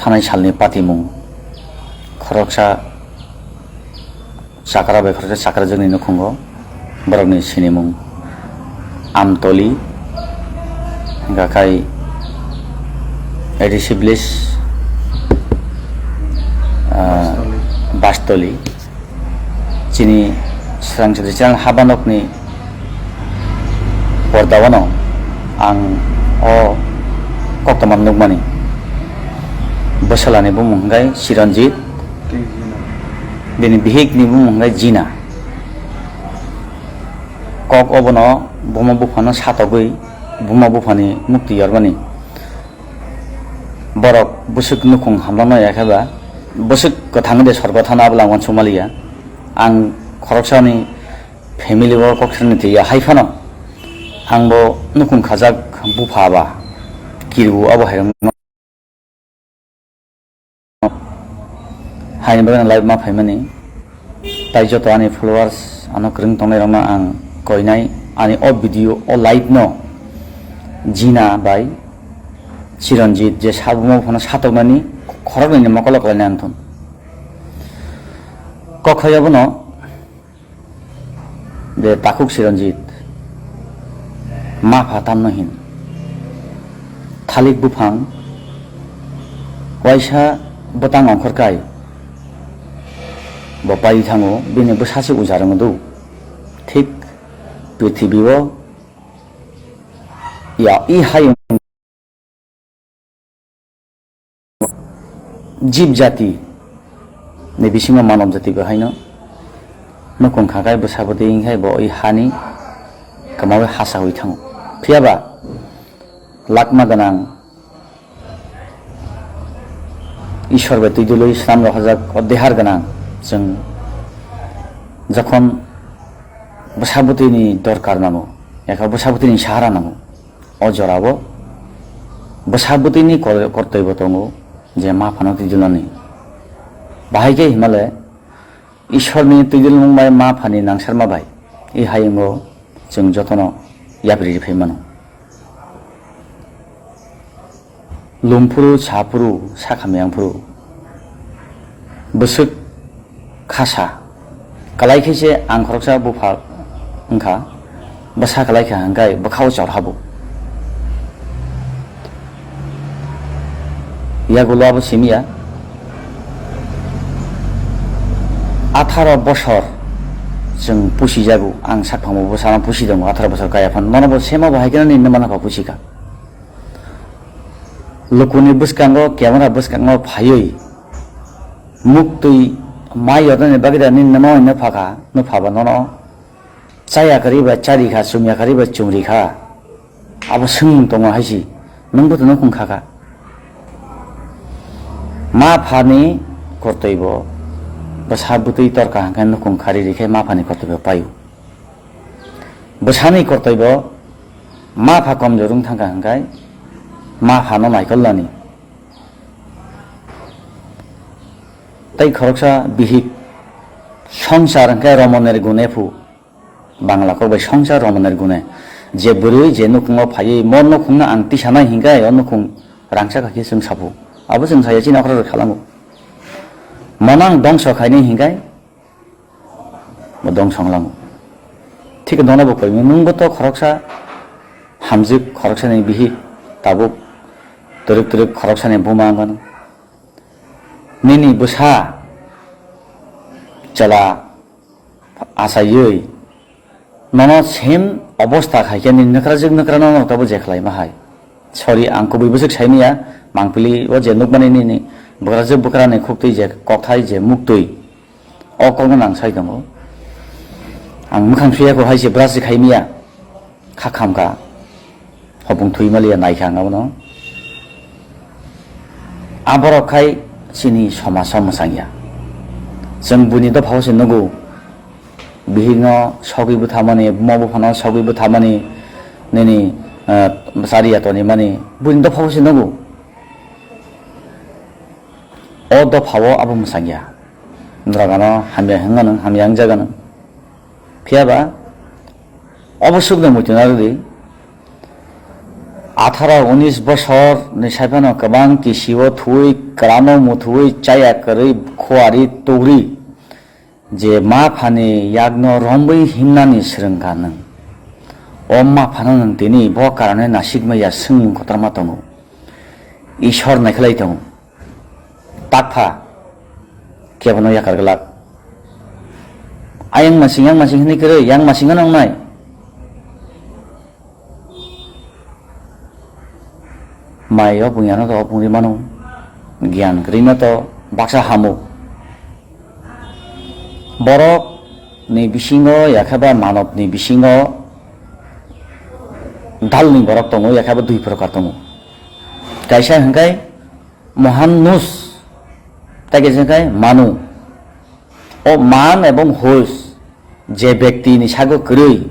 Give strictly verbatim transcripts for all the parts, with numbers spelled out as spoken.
Thanai salni patimung, khoroksa chakra bai khoroksa chakrajwkni nukhungo borokni sinimung Amtoli, hwnkha khai A D C village, ah, Bastoli. Chini Srang Chudri channel habanokni pordao no ang o koktwma nukmani. Bwsalani bumung hwnkhe Chiranjit, bini bihikni bumung hwnkhe Jina. Kok obono buma buphano satogwi buma buphani mukti yormani. Borok bwswk nukhung hamlano ya khe ba, bwswk kwthang de sorgo thana abwla ang uansukma liya. Ang khoroksani family o kok sani twi ya hai phano ang bo nukhung khajak bupha ba kirgu abo hai rwngno. Haini bagwi live ma phaimani. Tai joto ani followers ano kwrwng tongnairokno ang koinai ani o video o live no Jina bai Chiranjit je sabumo phano satoknani khoroknwini mokolo khlainai ang thun. Kokhoi abono de takhuk Chiranjit ma pha tamno hin. Thalik buphang waisa bwtang ongkhor kai bo pai thango, bini bwsa se ujar wngdo. Thik prithibi o ya i hayung jib jati ni bisingo manob jati bo haino nukhung kha khai bwsa bwtwi wng khai bo i hani kwmawi hasawi thango. Phiya ba lakma gwnang Ishwar bai twi dului swnam rohorjak o dehar gwnang chwng jokhon bwsa bwtwini dorkar nango, yakha bwsa bwtwini sahara nango, o jorao bwsa bwtwini kor-, kortoi bo tongo je ma phano twi dulnani. Bahai khe himale Ishwarni twi dulmung bai ma phani nangsarma bai i hayungo chwng jotono yapri riphaimano. Lumphuru, saphuru, sakha miyangphuru, bwswk khasa, kalai khe se ang khoroksa bupha wngkha, bwsa kalai kha hwnkhe bwkhao chor habo. Yagulo abo simiya, atharo bosor chwng pusi jago, ang sakphangbo bwsano pusi tongo, atharo bosor kaya phano, nono bo sema bo hai kheno nini mana pha pusi kha. Lukuni bwskango, camera bwskango phaiwi muktwi mai yornani bagwi da nini numa hwnwi phakha, nupha ba nono chaya kwrwi ba chari kha, chumya kwrwi ba chumri kha. Abo swngmung tongo hai si, nwng bo to nukhung kha kha. Ma phani kortoi bo bwsa bwtwi torka hwnkhe nukhung khari rikhe ma phani kortoi bo paio. Bwsani kortoi bo ma pha komjor wng thangkha hwnkhe ma phano naikolnani. Tei khoroksa bihik songsar hwnkhe romoner gune phu, Bangla kok bai songsar romoner gune. Je bwrwi je nukhungo phaiwi mo nukhungno ang tisanai hwnkhe o nukhung rangchak kha khe chwng saphu. Abo chwng saya chini okra rok khalango. Mono ang dongso khainai hwnkhe bo dongso wnglango. Thik dono bo koi nwngbo to khoroksa hamjwk, khoroksani bihik, tabuk twrwk twrwk khoroksani buma wngkha nwng. Nini bwsa chwla achaiwi nono same obostha khaikhe nini nwkrajwk nwkrano nono tabuk je khlaima hai. Sorry, ang kubui bwswk saimanya, mangpili o je nukmani nini bwkrajwk bwkrani khuktwi je kokthai je muktwi. O kokno nang sai tongo. Ang mwkhang suya kho hai se brush khai miya. Kha kham kha. Hopung thui maliya nai kha ang abono. Aborok khai chini somaj o mwchang ya. Chwng buini dopha o se nugo. Bihik no sogwi bwthamani, buma buphano sogwi bwthamani, nini, eh, chari ya tonwi mani. Buini dopha o se nugo. O dopha o abo mwchang ya. Norok ano hamya hwnga nw, hamya wngjaga nw. Phiya ba, obo swkno muitu narwdi. Atharo unis bosor ni sai phano kwbang kisio thuwi, kwrano muthuwi, chaya kwrwi, khuari tugri, je ma phani yakno romwi himnani swrwngkha nwng. O ma phano nwng tini bo karone nasikmaya swngmung kotorma tongo. Ishwar naikhlai tongo. Takpha kebono yakar glak. Ayang masing, yang masing hinwi kwrwi, yang masing ano wngnai. Mai o pungya no to pungri mano, giyan kwrwi no to baksa hamo. Borok ni bisingo yakhe ba manob ni bisingo dal ni borok tongo, yakhe ba dui prokar tongo. Kaisa hwnkhe Mohan nus, tei kaisa khe manu. O man ebong hus, je bekti ni sago kwrwi,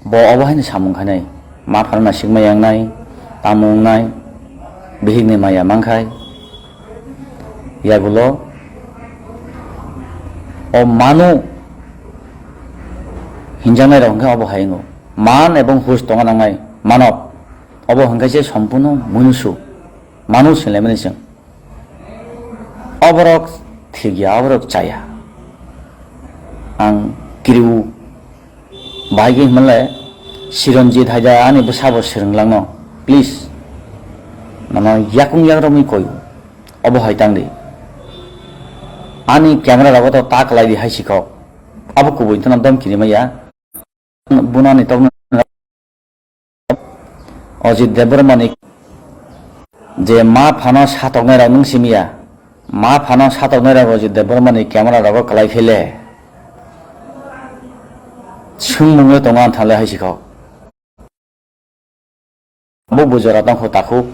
bo obo haino samung khainai. Ma phano nasikma yangnai, tamo wngnai, bihik ni maya mankhai. Yagulo o manu hinjaknai rok hwnkhe obo hai wngo. Man ebong hus tongna nangnai, manob. Obo hwnkhe se sompurno munusu, manu se lemani chwng. Oborok thikya, oborok chaya. Ang kiriu bahai khe hwnle Chiranjit hai da ani bwsabo swrwnglangno, please. Nono yakung yakrokni koi, obo hai tang di. Ani camera rogo to ta kwlai di hai sikhok. Abo kubui tano dom kiri maya. Bunani tokno Ajit Debbarmani je ma phano satoknai rok nwng simiya, ma phano satoknai rok Ajit Debbarmani camera rogo kwlai khe le swngmung le tongo ang thale hai sikho. Bo bujora tongkho takhuk.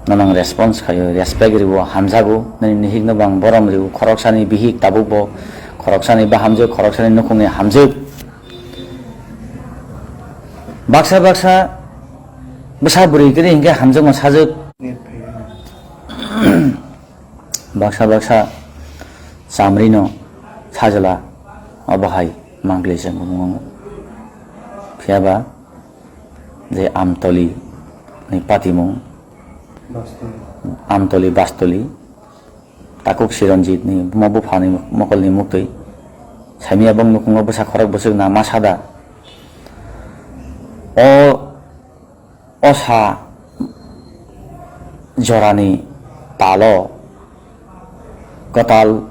Nono ang response khaio, respect rio, hamjago, nini nihikno bo ang borom rio, khoroksani bihik tabuk bo, khoroksani bahamjwk, khoroksani nukhungni hamjwk. Baksa baksa bwsa bwrwi kwrwi hinkhe hamjakma sajwk. Baksa baksa chamrino sajwla obo hai mangpili se bumung. Phiya ba je Amtoli ni patimung, Amtoli Bastoli, takuk Chiranjit ni buma bupha ni mokol ni muktwi, saimia bong nukhungo bwsa khorok bwswk na ma sada. O osa jorani talo kwtal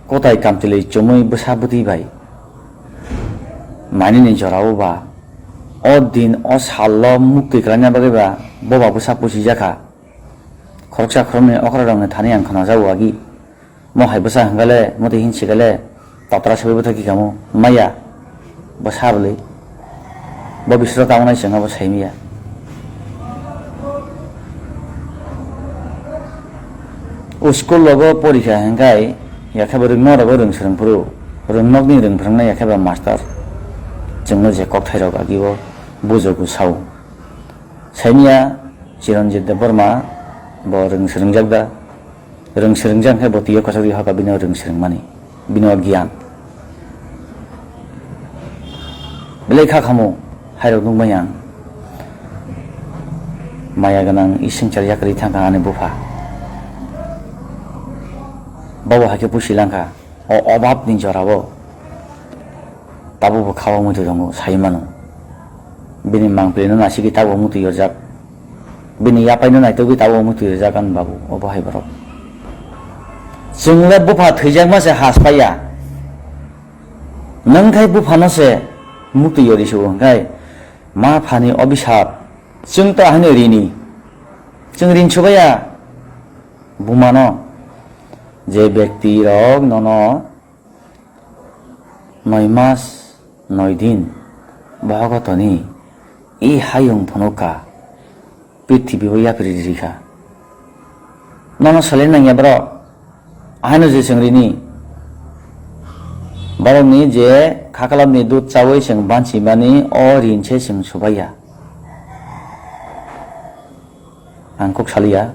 kotai kamchwlwi chumui bwsa bwtwi bai mainani jorao ba o din o sallo muktwi kwlaina bagwi ba boba bwsa pusijakha. Khoroksa khoroknwi okra rokni thani ang khwnajago agi. Mo hai bwsa hwnkha le, motwi hin sikha le, tatra sagwi bwthak kikamo maya, bwsa bwlwi. Bo bisro tamo nai chwng abo sai maya. O school rogo porikha hwnkhe, yakhe bo rwngno rogo rwng swrwng phuru, rwngnokni rwng phwrwngnai yakhe ba master. Chwngno je kokthairok agi bo bujogo sao. Saimia Chiranjit Debbarma bo rwng swrwngjak da? Rwng swrwngjak khe bo twiyo kwchak twi hakha bini rwng swrwngmani, bini o giyan. Belai kha khamu hairok nukmai ang. Maya gwnang isingchar yakarwi thangkha ani bupha. Bobo hai khe pusi langkha. O obab ni jora o tabuk bo kha o muitu tongo, sai mano. Bini mangpili no nasigwi tabuk muitu yorjak. Bini yapai no naitugwi tabuk muitu yorjak ani babu, obo hai borok. Chwng le bupha thwijak ma se has paiya. Nwng khai bupha no se muitu yori su hwnkhe ma phani obisap. Chwng to ahani rini. Chwng rin subaya buma no. Je bekti rok nono noi mas noi din bohogo toni, i hayung phunukha, prithibi o yapri rikha. Nono sole nangya borok, ahaino je chwng rini, borokni je khakalapni dud chawi chwng banchimani o rin se chwng subaiya. Ang kok saliya.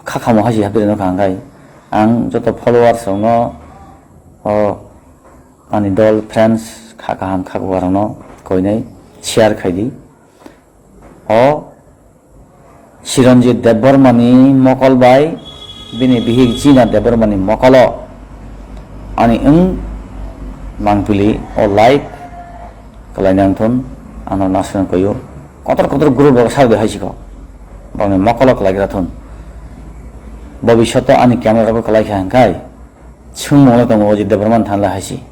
Kha kamo hai se hapri no kha hwnkhe ang joto followers rokno, o ani dol, friends, kha kaham kha guarokno koinai share khai di. O Chiranjit Debbarmani mokol bai bini bihik Jina Debbarmani mokolo ani wng mangpili o live kalaina wngthun, ano nasrang koyo kotor kotor group rok sardi hai sikho, bangni mokolo kalaigra thun. Bobishoto ani camera rok kalaikha hingkhai chwngmungno tongo o je Debbarman thanla hai si.